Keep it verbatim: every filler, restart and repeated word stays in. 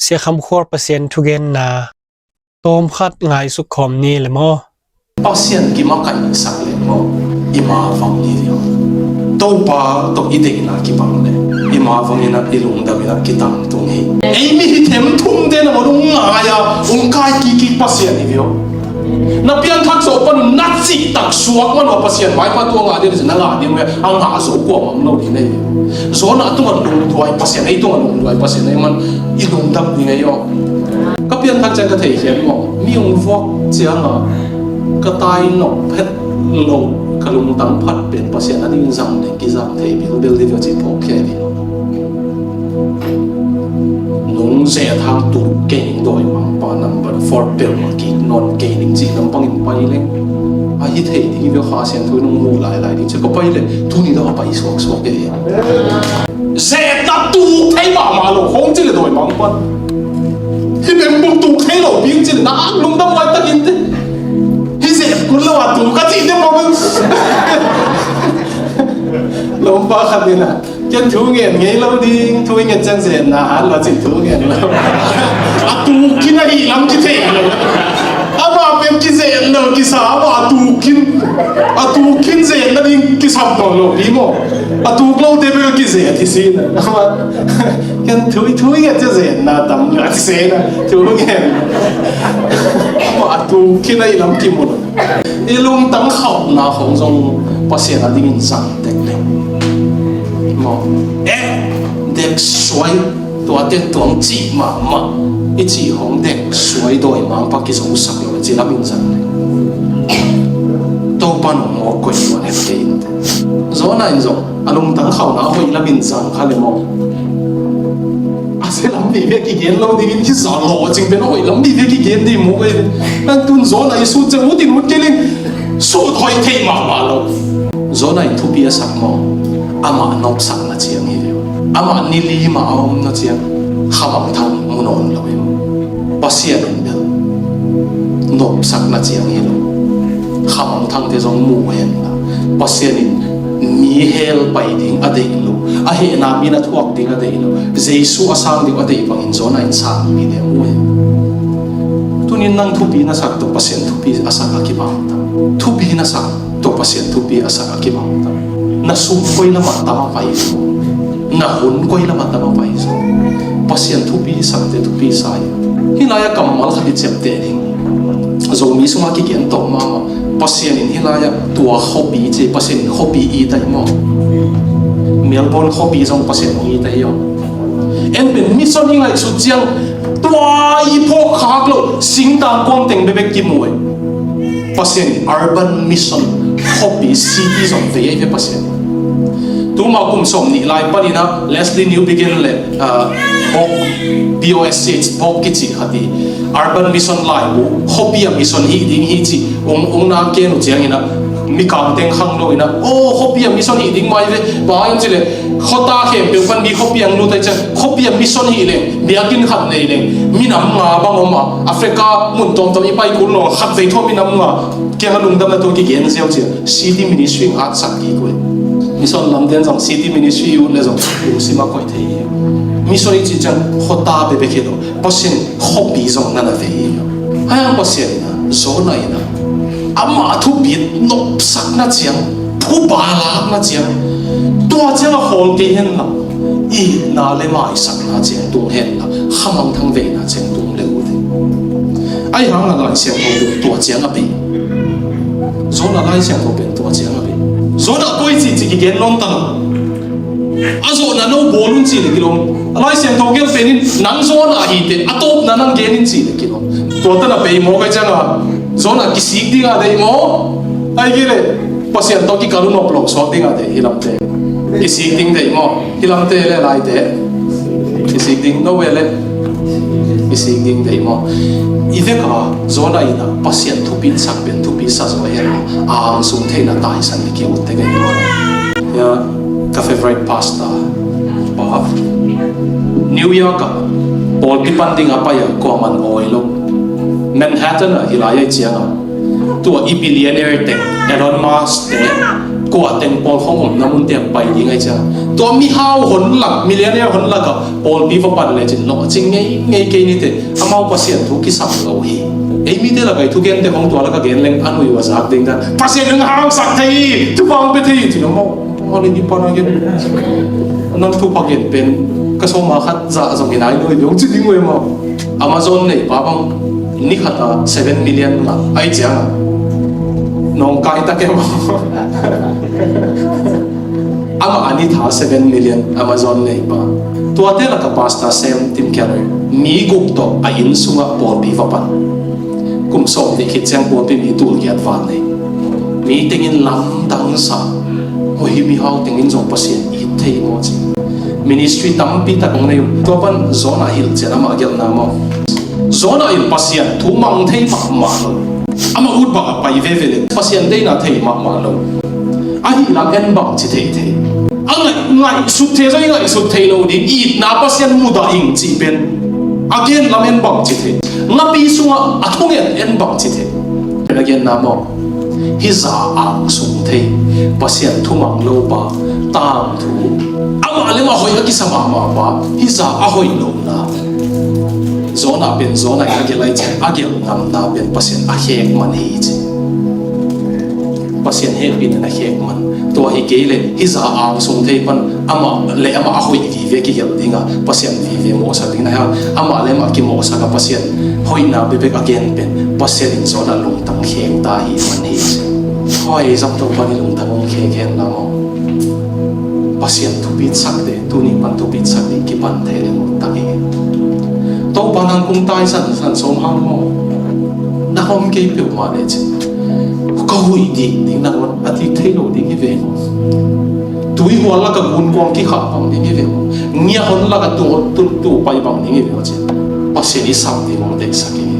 Sia Kham Khual Pasian thugenna tawmkhat ngaisuk khawm ni le maw? Pasian kimakaihsak le maw, i ma vang hi ding. Topa tawh i deihna kibang le i ma vangin ah i lungdam in ah kitangtung hi. Ei mi hi themthumte na maw, ung ngai a ung kai kik kik Pasian hi ding. Na pianthak zawh pan un na cihtak suak man uh a Pasian maipha tua ngah ding, na ngah ding uh a, a ngah zo kuamah om lo ding na hi. Zawna tungah lungduai Pasian, ei tungah lungduai Pasian ei man i lungdam ding ei aw. Ka pianthak ciang ka theikhiat mawh, mi hong vuak ciangah ka tai nawk phet lo, ka lungtang phat pen Pasian a dingin zang ding kizang thei bilbel ding uh a ci phawk khia ding. Nung zet hang tuk kei ning dawimangpa number four pel mah kik nawn kei ning cih lampangin pai leng a hi thei ding hi ve. Kha Siangtho nung muh lailai ding ci ka pai leh tuni dawh a pai suaksuak kei hi. Zetna tuk thei mahmah lo khong ci le dawimangpa hi beng bung tuk thei lo bing ci le na lungdam huai takin te hi zet kun lo a tuk ka cih te pawh beng lompa khat in a Ken thu ngen ngei lo ding, thu i nget ciang zetna hat lo cih thu ngen lo. A tukin a hih lam kithei lo. Amah pen kizet lo kisa, amah a tukin, a tukin zetna ding kisam nawn lo pi maw. A tuk lote bel kizet hi si na. Amah ken thu, thu i nget ciang zetna tam lo a ci se na. Thu ngen. Amah a tukin a hih lam kimu lo. I lungtang khauhna khong zong Pasian a dingin zang dek dek maw? Eh, dek suai, tuate tuang cih mahmah i cih hong dek suai dawimangpa kizosak lo a ci lamin zang dek. Topa nong mawk koih tuan het kei in te. Zawna in zong a lungtang khauhna a hoih lamin zang kha le maw? A sia lam vive kigen lo dingin kisa lawh cing pen a hoih lam vive kigen ding mu kei. Nan tun Zawna i sut ciang ut in ut kei ling sut hoih theih mahmah lo. Zawna in thupi a sak maw? Amah nopsakna ciang hi ve. Amah ni li mah a omna ciang khamangthang mu nawn lo hi. Pasian in bel nopsakna ciang hi lo. Khamangthangte zong mu hen la. Pasian in mi hell pai ding a deih lo. A hehna mi na thuak ding a deih lo. Jesu a sang ding a deih bangin Zawna in sang mi le mu hen. Tunin nang thupi na sak tawh Pasian thupi a sak a kibang ta. Thupi na sak tawh Pasian thupi a sak a kibang ta. Na sum koi lamah tam a pai zo. Na hun koi lamah tam a pai zo. Pasian thupi sakte thupi sa hi. Hih lai-ah kammal khat i ciapteh ding. Zomi sungah kigen tawh mahmah. Pasian in hih lai-ah tua khuapi ci, Pasian in khuapi it ahi maw? Melbourne khuapi zong Pasian hong it ahi aw. En pen mission i ngaihsut ciang tua i phawk khak loh singtang kuam teng bekbek kimu e. Pasian in urban mission khuapi city zong vei ahi ve Pasian. Tuma kum sawm nih lai panin ah Leslie Newbigin le, ah, Bok, B O S C H, Bok kici khat hi. Urban mission laibu khuapi a mission hi ding hi ci ung, ung na ken uh ciangin ah mikang teng khang lo in ah, oh, khuapi a mission hi ding mai ve. Bang hang hiam cih leh khuata khempeuh pan mi khuapi a lut ahih ciang khuapi a mission hi leng, biakinn khat nei leng minam nga bang om a, Africa mun tuamtuam i pai kul lo, khatvei thu-ah minam nga kiangah lungdamna thu kigen ziau ciang city ministry hong hatsak kik uh hi. Mission lamte in zong city ministry i ut leh zong lungsim a koih thei hi. Mission i cih ciang khuata bekbek hi lo, Pasian khuapi zong na na vei hi. Ahi hang Pasian in ah, Zawna in ah, amah thupi nopsakna ciang, phuba lakna ciang, tua ciang a khawl kei hen la, itna le maisakna ciang tung hen la, khamangthang veina ciang tung le uh hi. Ahi hang a Lai Siangtho pen tua ciang a bei. Zawna Lai Siangtho pen tua ciang a bei. Zawna koi cihcih kigen lawm ta lo. A zawhna no bawl un cih leh kilawm. A Lai Siangtho gelh pen in nang Zawna hi teh a tawpna nang gen in cih leh kilawm. Tua tan a bei mawk ahih ciangin Zawna kisik ding a deih maw? Ahih kei leh Pasian tawh kikal uh nop lo suak ding a deih hi lamte. Kisik ding deih maw? Hi lamte le laite. Kisik ding no ve le. Kisik ding deih maw? I vek a Zawna in ah Pasian thupi sak pen thupi sa zaw hen la, a angsung theihna taisan i ki-ut tek ahi maw? Ya, ka favorite pastor pa New York ah pawlpi pan ding a pai a kuaman awi lo. Manhattan ah hi lai ahih ciangin tua i billionaire te, Elon Musk te, Tua teng pawl khong omna munte ah pai ding ahih ciangin, tua mihau hon lak, millionaire hon lakah pawlpi va pan lecin lawhcing ngeingei kei nite. Amau Pasian thu kisam lo hi. Ei mite lakah i thugente khong tua lakah gen leng a nui uh a zak ding dan, Pasian in hong hausak thei hi, thupha hong pia thei hi, ci lo maw? Mawlin i pan a gen, nang thupha gen pen ka sawm a khat zah zong i nai nuai ding hong ci ding uh e maw? Amazon neipa bang ni khat a seven million ngah ahih ciangin nawngkai tak e maw? Amah a ni tha seven million Amazon neipa. Tuate lakah Pastor Sam Tim Keller, mi guk tawh a inn sungah pawlpi va pan. Kum sawm nih khit ciang pawlpi mi tul giat val nei. Mi tengin lamdang sa. Hoi, hih mihau tengin zong Pasian it thei maw ci. Ministry tampi tak hong nei uh. Tua pan Jonah hilh ciang amah gelhna maw? Jonah in Pasian thu mang thei mahmah lo. Amah ut bang a pai veve le Pasian deihna thei mahmah lo. A hih lam en bang ci thei thei. A ngaih, ngaihsut thei zong i ngaihsut thei lo ding, itna Pasian mudah ing cih pen a gen lam en bang ci thei. Ngapi sungah a thungen en bang ci thei. A genna maw? Hih za angsung thei, Pasian thu mang lo pa, tangthu, amah le amah hoih a kisa mahmah pa, hih za a hoih lohna. Jonah pen Jonah in a gelh ahih ciang a gelh ngamna pen Pasian a khek man hi ci. Pasian hehpihna in a khek man. Tua hi kei leh hih za angsung thei pan amah le amah a hoih vive kigelh ding a, Pasian vive mawhsak ding na hang. Amah le amah kimawhsak a, Pasian hoihna bekbek a gen pen Pasian in Jonah lungtang khek ta hi man hi. Hoi, zong Topa in lungtang hong khek hen la maw? Pasian thupitsak ding, tuni pan thupitsak ding kipan thei leh lungtang hi. Topa, nang kong taisan san sawm hang maw? Na hong kei peuhmah leh ci. Ka huih dik ding nang a ti thei lo ding hi ve maw? Tuihual lakah gunkuang kikhah bang ding hi ve maw? Ngiahon lakah tu, tu, tu pai bang ding hi ve maw ci. Pasian i sap ding hong deihsak hi.